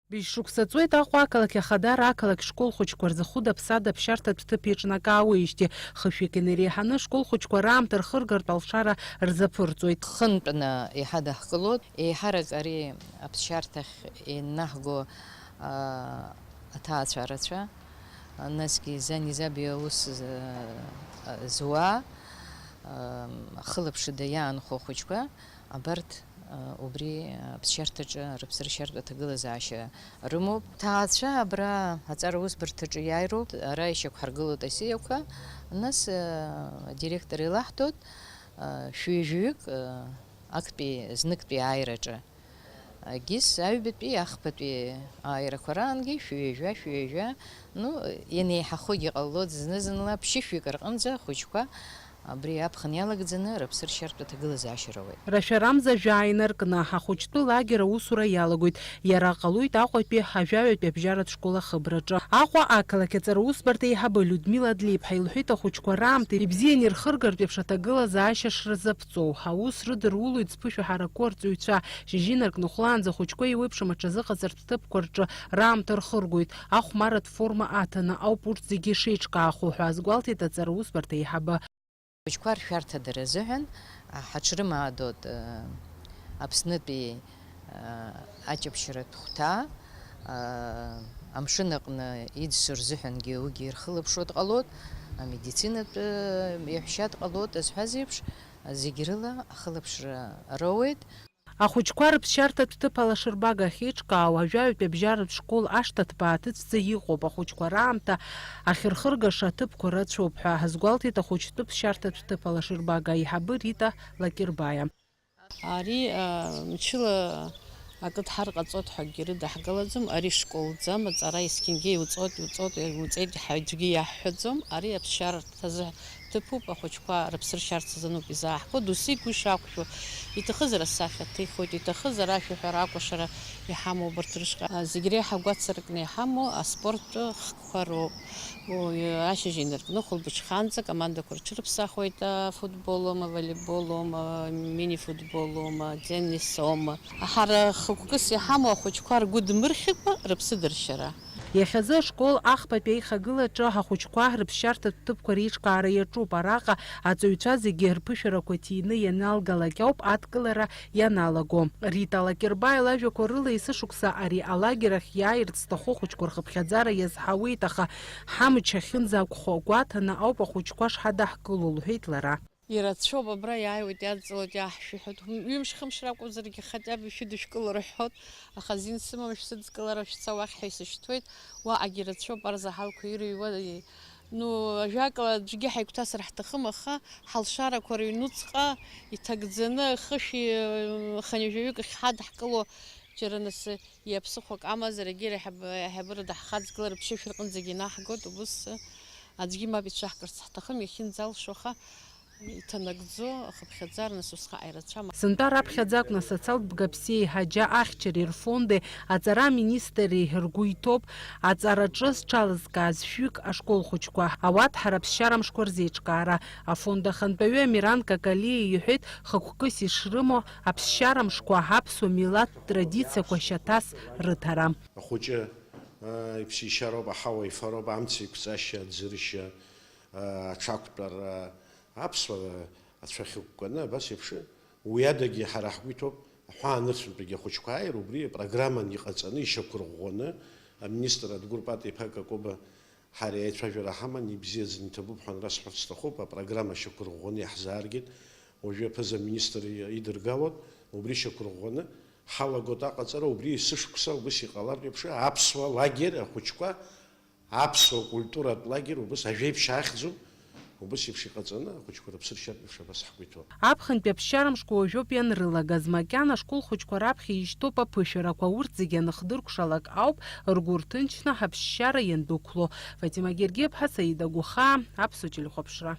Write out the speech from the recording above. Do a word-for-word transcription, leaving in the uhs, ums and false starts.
Быжь шықәса ҵуеит Аҟәа ақалақь ахадара ақалақь школ хәыҷқәа рзы хәыда-ԥсада аԥсшьарҭатә ҭыԥ еиҿнакаауеижьҭеи. Хышәҩык инеиҳаны ашкол хәыҷқәа раамҭа рхыргартә алшара рзаԥырҵоит. Хынтәны иҳадаҳкылоит, еиҳарак ари аԥсшьарҭахь инаҳго, аа, аҭаацәарацәа, насгьы зани-заби аус з-, зуа, аа, ахылаԥшыда иаанхо ахәыҷқәа, абарҭ, аа, убри аԥсшьарҭаҿы рыԥсыршьартә аҭагылазаашьа рымоуп. Ҭаацәа абра аҵара усбарҭаҿы иааироуп, ара ишьақәҳаргылоит асиақәа, нас, аа, адиректор илаҳҭоит, аа, шәҩажәаҩык, аа, актәи, зныктәи ааираҿы. Егьыс аҩбатәи, ахԥатәи ааирақәа раангьы шәҩажәа, шәҩажәа, ну, ианеиҳахогьы ҟалоит, зны-зынла ԥшьышәҩык рҟынӡа ахәыҷқәа абри аԥхын иалагӡаны рыԥсыршьартә аҭагылазаашьа роуеит. Рашәарамза жәаа инаркны, ахәыҷтәы лагер аусура иалагоит. Иара ҟалоит Аҟәатәи ажәаҩатәи абжьаратә школ ахыбраҿы. Аҟәа ақалақь аҵара усбарҭа еиҳабы Людмила Длеиԥҳа илҳәеит, ахәыҷқәа раамҭа ибзианы ирхыргартә еиԥш аҭагылазаашьа шрызаԥҵоу. Аус рыдырулоит зԥышәа ҳаракқәоу арҵаҩцәа. Шьыжьы инаркны хәлаанӡа ахәыҷқәа еиуеиԥшым аҽазыҟаҵартә ҭыԥқәа рҿы раамҭа рхыргоит. Ахәмарратә форма аҭаны ауп урҭ зегьы шеиҿкаахо ҳәа азгәалҭеит аҵара усбарҭа еиҳабы. Ахәыҷқәа ршәарҭадара азыҳәан, а, ҳаҽрымаадоит, а, Аԥснытәи, а, аҷаԥшьаратә хәҭа, а, амшын аҟны иӡсо рзыҳәангьы уигьы ирхылаԥшуа дҟалоит, амедицинатә, а, еиҳәшьа дҟалоит, азҳәаз еиԥш, зегь рыла ахылаԥшра роуеит. Ахәыҷқәа рыԥсшьарҭатә ҭыԥ алашырбага ахьеиҿкаау ажәаҩтәи абжьаратә школ ашҭа ҭбаа ҭыцәӡа иҟоуп, ахәыҷқәа раамҭа ахьырхыргаша аҭыԥқәа рацәоуп ҳәа азгәалҭеит ахәыҷтәы ԥсшьарҭатә ҭыԥ алашырбага аиҳабы Рита Лакербаиа. Ари, а, мчыла акы дҳарҟаҵоит ҳәа акгьы рыдаҳгалаӡом, ари школӡам, аҵара есқьынгьы иуҵоит, иуҵоит, иуҵеит ҳәа аӡәгьы иаҳҳәаӡом, ари аԥсшьарҭазы ҭыԥуп, ахәыҷқәа рыԥсы ршьарц азыноуп изааҳго, досу игәы ишақәшәо, иҭахызар асахьа ҭихуеит, иҭахызар ашәаҳәара, акәашара иҳамоу убарҭ рышҟа. А, зегь реиҳа агәацаракны иҳамоу аспорттә хкқәа роуп. Уи ашьыжь инаркны хәылбыҽханӡа акомандақәа рҽырыԥсахуеит, афутболома, аволейболома, аминифутболома, атеннисома. Ҳара хықәкыс иҳамоу ахәыҷқәа ргәы дмырхьыкәа рыԥсы дыршьара. Иахьазы ашкол ахԥатәи аихагылаҿы ахәыҷқәа рыԥсшьарҭатә ҭыԥқәа реиҿкаара иаҿуп. Араҟа аҵаҩцәа зегьы рԥышәарақәа ҭины ианалгалак ауп адкылара ианалаго. Рита Лакербаи лажәақәа рыла, есышықәса ари алагер ахь иааирц зҭаху ахәыҷқәа рхыԥхьаӡара иазҳауеит, аха ҳамч ахьынӡақәхо гәаҭаны ауп ахәыҷқәа шҳадаҳкыло, лҳәеит лара. Ирацәоуп, абра иааиуеит, иадҵалоит, иаҳшәыҳәоит. Ҩымш-хымш ракәзаргьы, хотя бы шәыдышәкылар рҳәоит, аха азин сымам, шәсыдкылара шәца уахь ҳәа исышьҭуеит. Уаҟагьы ирацәоуп, арзаҳалқәа ирыҩуа, и-, ну, ажәакала, аӡәгьы ҳаигәҭасыр ҳҭахым, аха ҳалшарақәа рыҩнуҵҟа иҭагӡаны, хышәи хынҩажәаҩык ахь ҳадаҳкыло, џьара нас иаԥсыхәак амазар, егьи аиҳаб-, аиҳабыра даҳхаҵгылар, ԥшьышә рҟынӡагьы инаҳгоит, убыс аӡәгьы мап ицәаҳкырц ҳҭахым, иахьынӡалшо, аха иҭанагӡо ахыԥхьаӡара нас усҟак ирацәам. Сынтәа раԥхьаӡа акәны асоциалтә бгаԥсеи ҳаџьа ахьчареи рфонди аҵара аминистрреи ргәы иҭоуп аҵараҿы зҽалызкааз шәҩык ашкол хәыҷқәа, ауат ҳара ԥсшьара мшқәа рзеиҿкаара. Афонд ахантәаҩы Амиран Какалиа иҳәеит, хықәкыс ишрымоу аԥсшьара мшқәа аԥсуа милаҭтә традициақәа шьаҭас рыҭара. Ахәыҷы, аа, иԥсишьароуп, аҳауа ифароуп, амца иқәҵашьа, аӡыршьа, аа, аҽақәтәара, аԥсуа ацәа ахьықәкны, абас еиԥш, уи адагьы ҳара ҳгәы иҭоуп, аҳәаанырцәынтәгьы ахәыҷқәа ааир, убри апрограмман иҟаҵаны, ишьақәырӷәӷәаны, аминистр Адгәыр Пата-иԥа Какоба ҳара еицәажәара ҳаман, ибзиаӡаны иҭабуп ҳәа анрасҳәарц сҭахуп, апрограмма шьақәырӷәӷәаны иаҳзааргеит, уажәы аԥыза-министр идыргалоит, убри шьақәырӷәӷәаны ҳалагоит аҟаҵара, убри есышықәса убыс иҟалартә еиԥш, аԥсуа лагер ахәыҷқәа, аԥсуа культуратә лагер убыс ажәеиԥшь ахьӡуп, убыс еиԥш иҟаҵаны ахәыҷқәа рыԥсыршьартә еиԥш абас ҳгәы иҭоуп. Аԥхынтәи аԥсшьара мшқәа уажәоуп ианрылага, макьана ашкол хәыҷқәа раԥхьа ишьҭоуп аԥышәарақәа, урҭ зегьы аныхдыркәшалак ауп ргәы рҭынчны ҳаԥсшьара иандәықәло. Фатима Гергиаԥҳа, Саида Гәахаа, Аԥсуа телехәаԥшра.